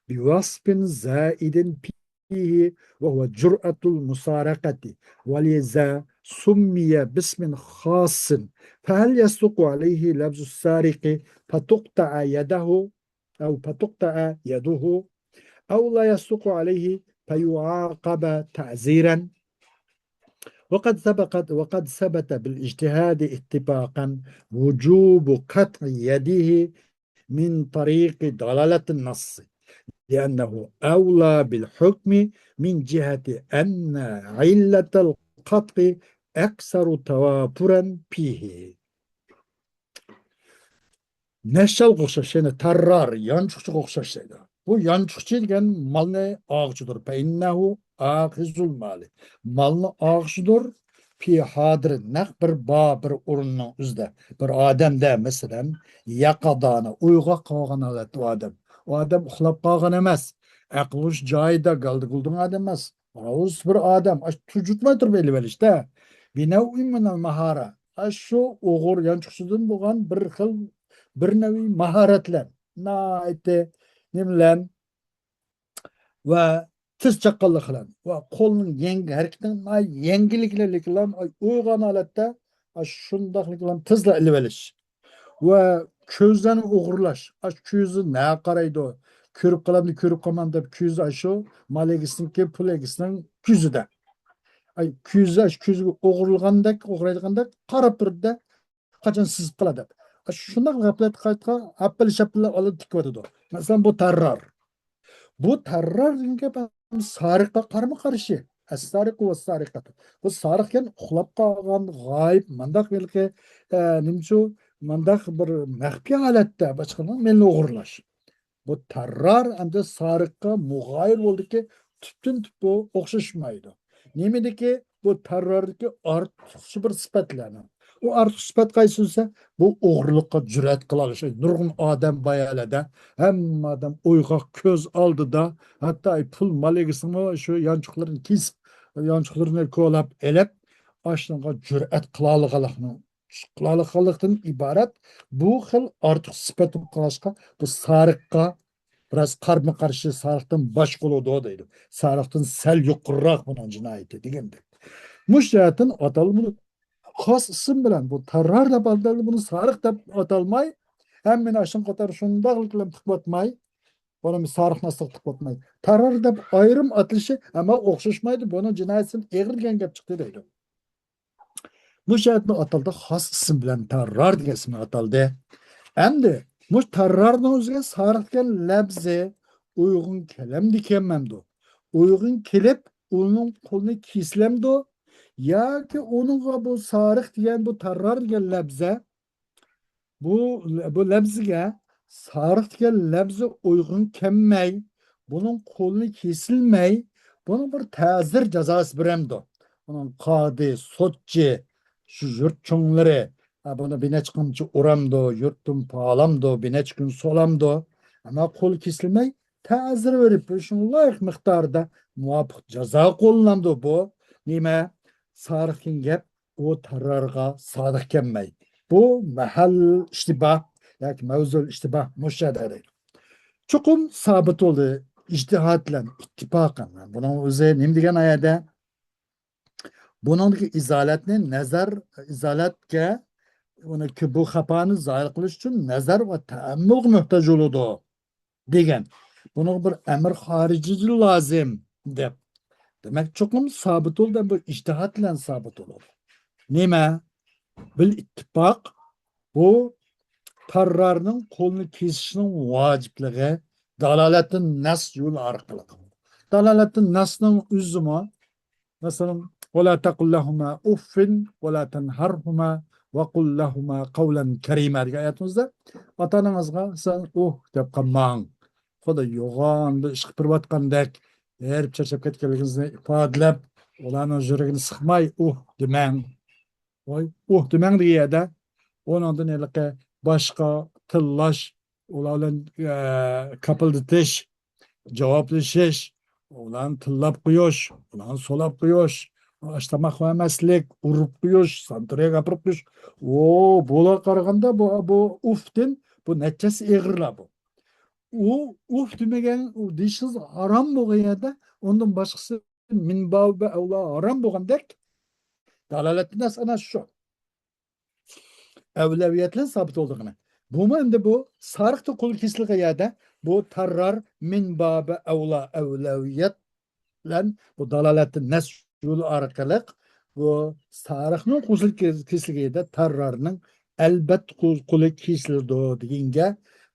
بوصف زائد فيه وهو جرأة المسارقة، ولذا سمي باسم خاص. فهل يصدق عليه لفظ السارق فتقطع يده أو فتقطع يده، أو لا يصدق عليه فيعاقب تعزيرا؟ وقد سبقت، وقد ثبت بالاجتهاد اتفاقا وجوب قطع يده من طريق دلالة النص، لأنه أولى بالحكم من جهة أن علة القطع أكثر توافرا فيه. نەششالغا ئوخشاش، يەنى تەررار، يانچۇقچىغا ئوخشاش دەيدۇ. بۇ يانچۇقچى دېگەن مالنى ئاغۇچىدۇر. فإنه آخذ المال. مالنى ئاغۇچىدۇر. في حاضر، نەق بىر بار، بىر ئورۇننىڭ ئۆزىدە. بىر ئادەمدە، مەسىلەن، يقظان، ئويغاق قالغان ھالەتتە ئۇ ئادەم. ئۇ ئادەم ئۇخلاپ قالغان ئەمەس. ئەقلى ھوش جايىدا، گالدە-گۇلدىڭ ئادەم ئەمەس. راۋۇس بىر ئادەم. ئاشۇ تۇجۇتماي تۇرۇپ ئېلىۋېلىشتە. بىنەۋئىن مىنەل ماھارە. ئاشۇ ئوغرى يانچۇقچىدىن بولغان بىر خىل، بىر نەۋى ماھارەتلەر. ناھايىتى نېمىلەن ۋە تېز چاققانلىق بىلەن ۋە قولنىڭ يەڭ-، ھەرىكىتىنىڭ ناھايىتى يەڭگىللىكلىرىنى ئويغان ھالەتتە ئاشۇنداقلىقلارنى تېزلا ئېلىۋېلىش. ۋە كۆزلەرنى ئوغرىلاش. ئاشۇ كۆزى نەگە قارايدۇ؟ كۆرۈپ قالامدۇ، كۆرۈپ قالمامدۇ دەپ كۆزى ئاشۇ مال ئىگىسىنىڭكى، پۇل ئىگىسىنىڭ كۆزىدە. ئاي، كۆزى ئاشۇ كۆزىگە ئوغرىلىغاندەك، ئوغرايدىغاندەك قاراپ تۇرىدۇ-دە، قاچان سىزىپ قالار دەپ. ئاشۇنداق غەپلەت قايتقا ھەپپىلى شەپپىلى ئالدىن تىكىۋاتىدۇ. مەسىلەن، بۇ تەررار. بۇ تەررار دېگەن گەپ ھەم سارىققا قارىمۇ قارشى. ئەسسارىقۇ ۋەسسارىقەتۇ. بۇ سارىق دېگەن ئۇخلاپ قالغان، غايىب، مانداق ھېلىقى، ئە، نېمىچۇ، مانداق بىر مەخپىي ھالەتتە باشقىنىڭ مېلىنى ئوغرىلاش. بۇ تەررار ئەمدى سارىققا مۇغايىر بولدىكى، تۈپتىن تۈپ بۇ ئوخشاشمايدۇ. نېمىدىكى؟ بۇ تەرراردىكى ئارتۇقچە بىر سۈپەتلەرنىڭ. ئۇ ئارتۇق سۈپەت قايسى دېسە، بۇ ئوغرىلىققا جۈرئەت قىلالىشى. نۇرغۇن ئادەم بار يەردە، ھەممە ئادەم ئويغاق كۆز ئالدىدا، ھەتتا پۇل مال ئىگىسىمۇ شۇ يانچۇقلىرىنى كېسىپ، يانچۇقلىرىنى كولاپ ئېلىپ، ئاشۇنىڭغا جۈرئەت قىلالىغانلىقنىڭ، قىلالىغانلىقتىن ئىبارەت بۇ خىل ئارتۇق سۈپەت بولۇپ قالغاچقا، بۇ سارىققا بىراز قارىمۇ قارشى، سارىقتىن باشقا بولىدۇ دەيدۇ. سارىقتىن سەل يۇقىرىراق بۇنىڭ جىنايىتى دېگەندەك. مۇشۇ جەھەتتىن ئاتالغۇ بۇنى خاس ئىسىم بىلەن، بۇ تەررار دەپ ئاتالدى، بۇنى سارىق دەپ ئاتالماي، ھەممىنى ئاشۇنىڭ قاتارى شۇنداقلىق بىلەن تىقىۋاتماي، بۇنى سارىق ناسلىق تىقىۋاتماي، تەررار دەپ ئايرىم ئاتىلىشى، ئەمما ئوخشاشمايدۇ، بۇنىڭ جىنايىتىدىن ئېغىر دېگەن گەپ چىقتى دەيدۇ. مۇشۇ ئاتنى ئاتالدى، خاس ئىسىم بىلەن تەررار دېگەن ئىسىمنى ئاتالدى. ئەمدى مۇشۇ تەررارنىڭ ئۆزىگە سارىق دېگەن لەپزى ئۇيغۇن كېلەمدىكەنمەمدۇ؟ ئۇيغۇن كېلىپ، ئۇنىڭ قولىنى كېسىلەمدۇ؟ ياكى ئۇنىڭغا بۇ سارىق دېگەن، بۇ تەررار دېگەن لەپزە، بۇ، بۇ لەپزىگە سارىق دېگەن لەپزى ئۇيغۇن كەلمەي، بۇنىڭ قولىنى كېسىلمەي، بۇنىڭ بىر تەزىر جازاسى بېرەمدۇ؟ ئۇنىڭ قادى، سوتچى، شۇ يۇرت چوڭلىرى، ھە، بۇنى بىر نەچچە قېتىمچە ئۇرامدۇ، يۇرتتىن پالامدۇ، بىر نەچچە كۈن سولامدۇ؟ ئەمما قولى كېسىلمەي، تەزىر بېرىپ، شۇنىڭ لايىق مىقداردا مۇۋاپىق جازا قوللىنامدۇ بۇ؟ نېمە؟ سارىق دېگەن گەپ ئۇ تەررارغا سادىق كەلمەي. بۇ مەھەل ئىشتىباھ ياكى مەۋزۇل ئىشتىباھ مۇشۇ يەردە دەيدۇ. چوقۇم سابىت بولدى، ئىجتىھات بىلەن ئىتتىپاقەن. بۇنىڭ ئۆزى نېمە دېگەن ئايەدە؟ بۇنىڭدىكى ئىزالەتنى نەزەر، ئىزالەتكە، ئۇنى، بۇ خاپانى زايىل قىلىش ئۈچۈن نەزەر ۋە تەئەممۇلغا موھتاج بولىدۇ دېگەن. بۇنىڭغا بىر ئەمر خارىجىي لازىم دەپ. دېمەك، چوقۇم سابىت بولدى، بۇ ئىجتىھات بىلەن سابىت بولىدۇ. نېمە؟ بىل ئىتتىپاق، بۇ تەررارنىڭ قولىنى كېسىشنىڭ ۋاجىپلىقى دالالەتتىن نەس يولى ئارقىلىق. دالالەتتىن نەسنىڭ ئۆزىمۇ، مەسىلەن، «ولا تقل لهما أف ولا تنهرهما وقل لهما قولا كريما» دېگەن ئايەتىمىزدە، ئاتا-ئانىڭىزغا سەن «ئۇھ» دەپ قالماڭ. خۇدا يوغان بىر ئىش قىلىپ بېرىۋاتقاندەك، ھېرىپ چارچاپ كەتكەنلىكىڭىزنى ئىپادىلەپ، ئۇلارنىڭ يۈرىكىنى سىقماي «ئۇھ» دېمەڭ. ۋاي، «ئۇھ» دېمەڭ دېگەن يەردە، ئۇنىڭدىن ھېلىقى باشقا تىللاش، ئۇلار بىلەن، ئە، كاپىلدىتىش، جاۋابلىشىش، ئۇلارنى تىللاپ قويۇش، ئۇلارنى سولاپ قويۇش، ئاش تاماق بەرمەسلىك، ئۇرۇپ قويۇش، ساناتورىيەگە ئاپىرىپ قويۇش. ئۇ، بۇلارغا قارىغاندا بۇ، بۇ «ئۇف» تىن بۇ نەچچىسى ئېغىرلا بۇ. ئۇ «ئۇف» دېمىگەن، ئۇ دېيىشىڭىز ھارام بولغان يەردە ئۇندىن باشقىسى مىن بابى ئەۋلا ھارام بولغاندەك، دالالەتتىن نەس ئەنە شۇ. ئەۋلەۋىيەتلەر سابىت بولىدىغىنى. بۇمۇ ئەمدى بۇ سارىقتا قول كېسىلگەن يەردە بۇ تەررار مىن بابى ئەۋلا، ئەۋلەۋىيەت بىلەن بۇ دالالەتتىن نەس يولى ئارقىلىق بۇ سارىقنىڭ قولى كېسىلگەن يەردە تەررارنىڭ ئەلبەتتە قول-، قولى كېسىلىدۇ دېگەنگە،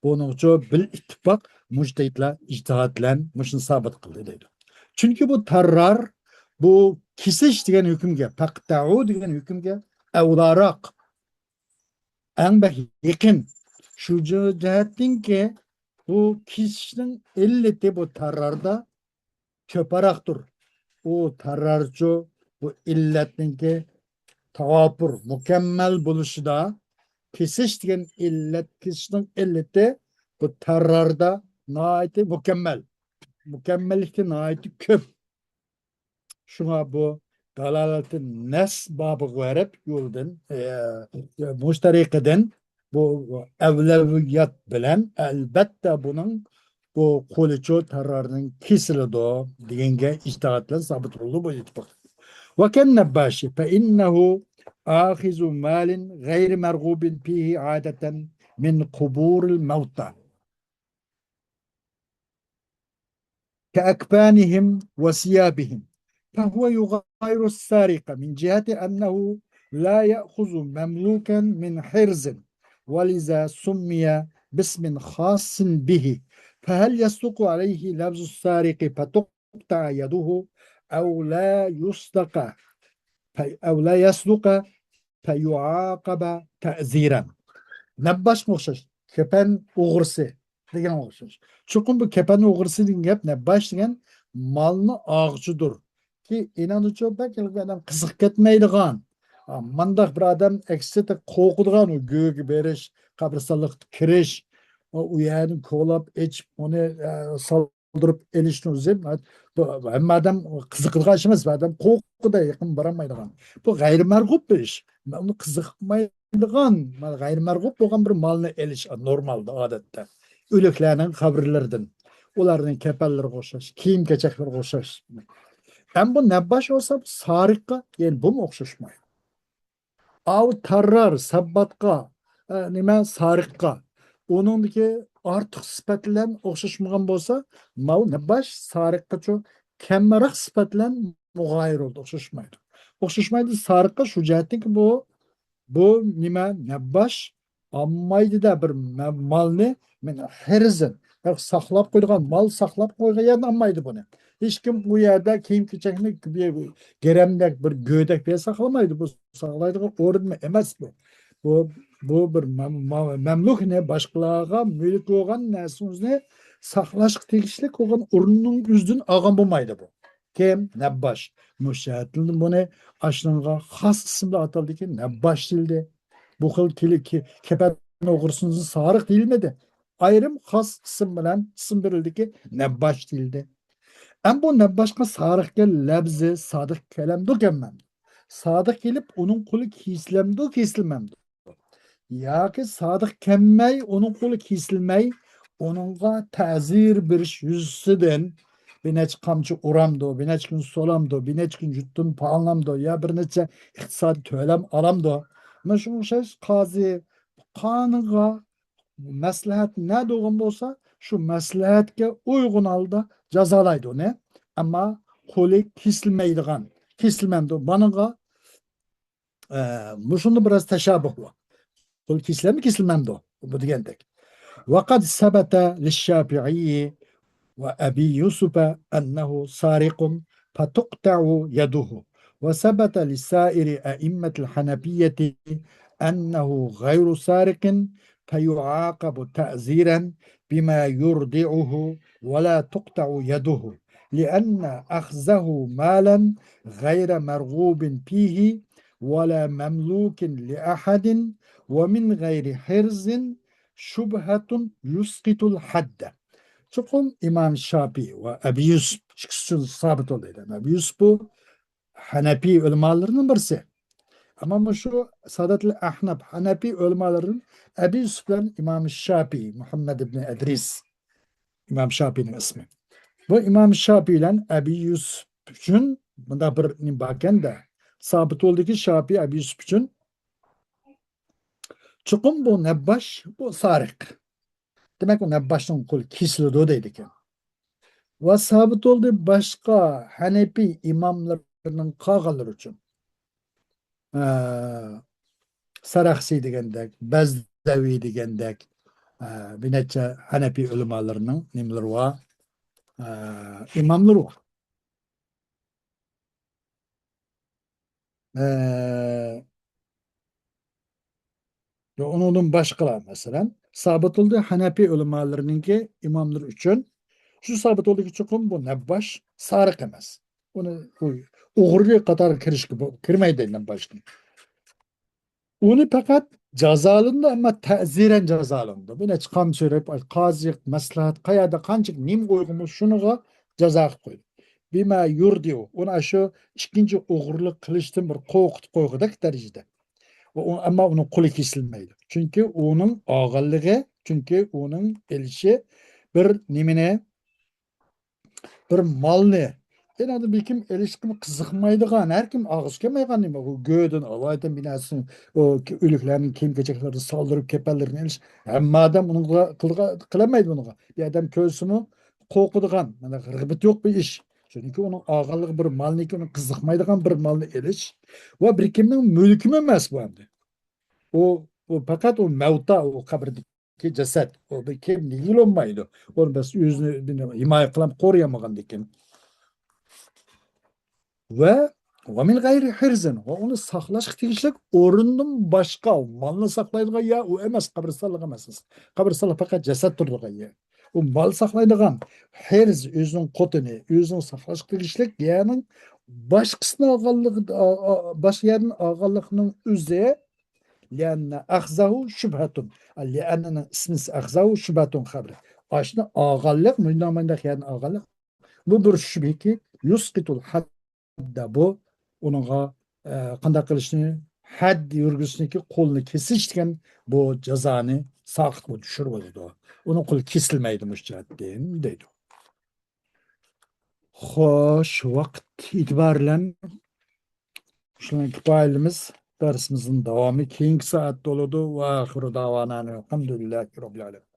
بۇنىڭچۇ بىل ئىتتىپاق مۇجتەھىدلەر ئىجتىھات بىلەن مۇشۇنى سابىت قىلدى دەيدۇ. چۈنكى بۇ تەررار، بۇ كېسىش دېگەن ھۆكۈمگە، پەقتەئۇ دېگەن ھۆكۈمگە ئەۋلاراق، ئەڭ بەك يېقىن. شۇ جە-، جەھەتتىنكى بۇ كېسىشنىڭ ئىللىتى بۇ تەرراردا كۆپرەكتۇر. ئۇ تەررارچۇ بۇ ئىللەتنىڭكى تاۋاپۇر، مۇكەممەل بولۇشىدا، كېسىش دېگەن ئىللەت، كېسىشنىڭ ئىللىتى بۇ تەرراردا ناھايىتى مۇكەممەل. مۇكەممەللىكتە ناھايىتى كۆپ. شۇڭا بۇ دالالەتى نەس بابىغا بېرىپ يولدىن، ئە، مۇشۇ تەرىقىدىن بۇ ئەۋلەۋىيات بىلەن، ئەلبەتتە، بۇنىڭ بۇ قولىچۇ تەررارنىڭ كېسىلىدۇ دېگەنگە ئىجتىھات بىلەن سابىت بولىدۇ بۇ ئېتىقاد. وكالنباش فإنه آخذ مال غير مرغوب فيه عادة من قبور الموتى كأكفانهم وثيابهم، فهو يغاير السارق من جهة أنه لا يأخذ مملوكا من حرز، ولذا سمي باسم خاص به. فهل يصدق عليه لفظ السارق فتقطع يده، أو لا يصدق، أو لا يصدق فيعاقب تعزيرا. نەبباشقا ئوخشاش. كەپەن ئوغرىسى دېگەن ئوخشاش. چوقۇم بۇ كەپەن ئوغرىسى دېگەن گەپ، نەبباش دېگەن مالنى ئاغۇچىدۇر. كى ئېنىڭدىچۇ بەك ھېلىقى ئادەم قىزىقىپ كەتمەيدىغان، ئا، مانداق بىر ئادەم ئەكسىچە قورقىدىغان، ئۇ گۆگە بېرىش، قەبرىستانلىققا كىرىش، ئۇ، ئۇ يەرنى كولاپ ئېچىپ، ئۇنى، ئە، سالدۇرۇپ ئېلىشنى ئۆزى، بۇ ھەممە ئادەم قىزىقىدىغان ئىش ئەمەس، بىر ئادەم قورقىدۇ، يېقىن بارالمايدىغان. بۇ غەيرىي مەرغۇب بىر ئىش. مەن ئۇنى قىزىقمايدىغان، مانا، غەيرىي مەرغۇب بولغان بىر مالنى ئېلىش نورمالدا، ئادەتتە. ئۆلۈكلەرنىڭ قەبرىلىرىدىن، ئۇلارنىڭ كەپەنلىرىگە ئوخشاش، كىيىم-كېچەكلىرىگە ئوخشاش. ئەمما بۇ نەبباش بولسا، بۇ سارىققا، يەنى بۇمۇ ئوخشاشمايدۇ. ئاۋۇ تەررار، سەبباتقا، ئە، نېمە، سارىققا، ئۇنىڭدىكى ئارتۇق سۈپەت بىلەن ئوخشاشمىغان بولسا، ماۋۇ نەبباش سارىققىچۇ كەمراق سۈپەت بىلەن مۇغايىر بولىدۇ، ئوخشاشمايدۇ. ئوخشاشمايدۇ سارىققا شۇ جەھەتتىنكى بۇ، بۇ نېمە، نەبباش ئالمايدۇ-دە بىر مە-، مالنى، مەن ھىرزىن، ساقلاپ قويىدىغان، مال ساقلاپ قويغان يەردە ئالمايدۇ بۇنى. ھېچكىم ئۇ يەردە كىيىم-كېچەكنى بىر گىرەمدەك، بىر گۆدەك بىر يەردە ساقلىمايدۇ. بۇ ساقلايدىغان ئورۇن ئەمەس بۇ. بۇ، بۇ بىر مەم-، مە-، مەملۇكنى، باشقىلارغا مۈلۈك بولغان نەرسىڭىزنى ساقلاشقا تېگىشلىك بولغان ئورۇننىڭ ئۆزىدىن ئالغان بولمايدۇ بۇ. كىم؟ نەبباش. مۇشۇ جەھەتتىن بۇنى ئاشۇنىڭغا خاس ئىسىم بىلەن ئاتالدىكى نەبباش دېيىلدى. بۇ خىل كىلى-، كى-، كەپەن ئوغرىسىنى سارىق دېيىلمىدى. ئايرىم خاس ئىسىم بىلەن ئىسىم بېرىلدىكى نەبباش دېيىلدى. ئەمما بۇ نەبباشقا سارىق دېگەن لەپزى سادىق كېلەمدۇ، كەلمەمدۇ؟ سادىق كېلىپ، ئۇنىڭ قولى كېسىلەمدۇ، كېسىلمەمدۇ؟ ياكى سادىق كەلمەي، ئۇنىڭ قولى كېسىلمەي، ئۇنىڭغا تەزىر بېرىش يۈزىسىدىن بىر نەچچە قامچا ئۇرامدۇ، بىر نەچچە كۈن سولامدۇ، بىر نەچچە كۈن جۇتتىن پالامدۇ، يا بىر نەچچە ئىقتىسادىي تۆلەم ئالامدۇ؟ مانا شۇنىڭغا ئوخشاش قازى قانۇنغا مەسلىھەت نەدە بولغان بولسا، شۇ مەسلىھەتكە ئۇيغۇن ھالدا جازالايدۇ ئۇنى. ئەمما قولى كېسىلمەيدىغان، كېسىلمەمدۇ. مانىڭغا، ئە، مۇشۇندا بىراز تەشابۇھ بار. قول كېسىلەمدۇ، كېسىلمەمدۇ؟ بۇ دېگەندەك. وقد ثبت للشافعي وأبي يوسف أنه سارق فتقطع يده، وثبت لسائر أئمة الحنفية أنه غير سارق فيعاقب تعزيرا بما يردعه ولا تقطع يده، لأن أخذه مالا غير مرغوب فيه ولا مملوك لأحد ومن غير حرز شبهة يسقط الحد. چوقۇم ئىمام شاپىي ۋە ئەبى يۈسۈپ ئىككىسى ئۈچۈن سابىت بولدى دەيدۇ. ئەبى يۈسۈپ بۇ ھەنەپىي ئۆلىمالىرىنىڭ بىرسى. ئەمما مۇشۇ ساداتىل ئەھنەپ ھەنەپىي ئۆلىمالىرىدىن ئەبى يۈسۈپ بىلەن ئىمام شاپىي، مۇھەممەد ئىبنى ئەدرىس، ئىمام شاپىينىڭ ئىسمى. بۇ ئىمام شاپىي بىلەن ئەبى يۈسۈپ ئۈچۈن مۇنداق بىر نېمە باركەن-دە، سابىت بولدىكى شاپىي ئەبى يۈسۈپ ئۈچۈن چوقۇم بۇ نەبباش، بۇ سارىق. دېمەك، ئۇ نەبباشنىڭ قولى كېسىلىدۇ دەيدىكەن. ۋە سابىت بولدى باشقا ھەنەپىي ئىماملىرىنىڭ قالغانلىرى ئۈچۈن. ئە، سەرەخسى دېگەندەك، بەززەۋى دېگەندەك، ئە، بىر نەچچە ھەنەپىي ئۆلىمالىرىنىڭ نېمىلىرى بار؟ ئە، ئىماملىرى بار. ئە، ۋە ئۇنىڭدىن باشقىلار، مەسىلەن، سابىتۇلدى ھەنەپىي ئۆلىمالىرىنىڭكى ئىماملىرى ئۈچۈن شۇ سابىتۇلدىكى چوقۇم بۇ نەبباش سارىق ئەمەس. ئۇنى ئۇ ئوغرى قاتارىغا كىرىشكە بو-، كىرمەيدۇ نەبباشنى. ئۇنى پەقەت جازالىنىدۇ، ئەمما تەزىرەن جازالىنىدۇ. بىر نەچچە قامچا ئۇرۇپ، قازى، مەسلىھەت، قەيەردە قانچە نېمە قويغان بولسا، شۇنىڭغا جازا قىلىپ قويدى. بىما يۇردىئۇ، ئۇنى ئاشۇ ئىككىنچى ئوغرىلىق قىلىشتىن بىر قورقۇتۇپ قويغۇدەك دەرىجىدە. ئۇ، ئەمما ئۇنىڭ قولى كېسىلمەيدۇ. چۈنكى ئۇنىڭ ئالغانلىقى، چۈنكى ئۇنىڭ ئېلىشى بىر نېمىنى، بىر مالنى، يەنە بىلكىم ئېلىشقا قىزىقمايدىغان، ھەر كىم ئالغۇسى كەلمەيدىغان نېمە، ئۇ گۆدىن ئالايىتەن بىناسىنى، ئۇ ئۆلۈكلەرنىڭ كىيىم-كېچەكلىرىنى سالدۇرۇپ، كېپەنلىرىنى ئېلىش، ھەممە ئادەم ئۇنىڭغا قىلغا-، قىلالمايدۇ بۇنىڭغا. بىر ئادەم كۆرسىمۇ قورقىدىغان، مانا رىغبىتى يوق بىر ئىش. چۈنكى ئۇنىڭ ئالغانلىقى بىر مالنىكى، ئۇنىڭ قىزىقمايدىغان بىر مالنى ئېلىش ۋە بىر كىمنىڭ مۈلكىمۇ ئەمەس بۇ ئەمدى. ئۇ، ئۇ پەقەت ئۇ مەۋتا، ئۇ قەبرىدىكى جەسەت. ئۇ بىر كىم نېگە يولۇنمايدۇ. ئۇنى بەس ئۆزىنى ھىمايە قىلام قورۇيالمىغاندىكىن. ۋە، ۋە مىن غەيرى ھىرزىن. ۋە ئۇنى ساقلاشقا تېگىشلىك ئورۇندىن باشقا مالنى ساقلايدىغان يەر ئۇ ئەمەس، قەبرىستانلىق ئەمەس. قەبرىستانلىق پەقەت جەسەت تۇرىدىغان يەر. ئۇ مال ساقلايدىغان ھىرز، ئۆزىنىڭ قوتىنى، ئۆزىنىڭ ساقلاشقا تېگىشلىك يەرنىڭ باشقىسىنى ئالغانلىقى، ئا-، ئا-، باشقا يەردىن ئالغانلىقنىڭ ئۆزى، لىئەننە ئەخزەھۇ شۇبھەتۇن. لىئەننىڭ ئىسمىسى ئەخزەھۇ شۇبھەتۇن خەبىرى. ئاشۇنى ئالغانلىق، مۇنداق، مۇنداق يەردىن ئالغانلىق. بۇ بىر شۈبھىكى، يۇسقىتۇل ھەددە، بۇ ئۇنىڭغا، ئە، قانداق قىلىشنى، ھەد يۈرگۈزۈشنىكى قولىنى كېسىش دېگەن بۇ جازانى ساقىتقا چۈشۈرۈۋالىدۇ. ئۇنىڭ قولى كېسىلمەيدۇ مۇشۇ جەھەتتىن، دەيدۇ. خوش، ۋاقىت ئېتىبارى بىلەن شۇنىڭ كۇپايىلىمىز. دەرسىمىزنىڭ داۋامى كېيىنكى سائەتتە بولىدۇ. ۋە ئاخىرۇ داۋانا ئەلھەمدۇلىللاھى رەببىل ئالەمىن.